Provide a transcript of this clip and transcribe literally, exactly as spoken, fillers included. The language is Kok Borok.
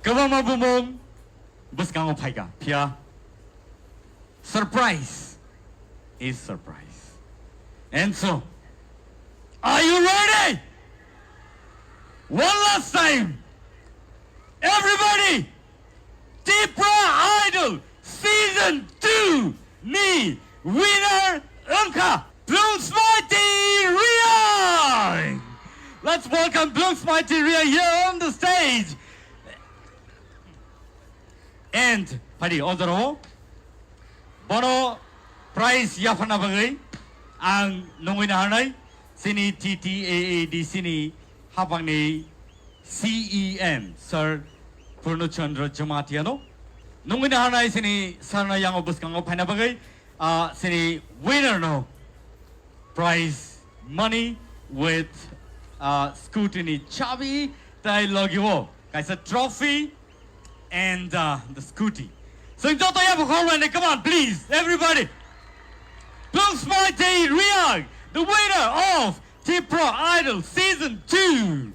Kwbangma bumung bwskango phaikha, phiya surprise is surprise. And so, are you ready? One last time, everybody, Tipra Idol Season two ni winner wngkha Bloom Smaiti Riang. Let's welcome Bloom Smaiti Riang here on the stage. And phaidi o jorao bono prize yapharna bagwi ang nungwi naharnai chini T T A A D C ni hapangni C E M, Sir Purno Chandra Jamatia no. Nungwi naharnai chini sarna yango bwskango phaina bagwi, ah, chini winner no prize money with, ah, scooty ni chabi tai logi o kaisa trophy and, uh, the scooty. So joto yabo khorwani, come on, please, everybody. Bloom Smaiti Riang, the winner of Tipra Idol Season two.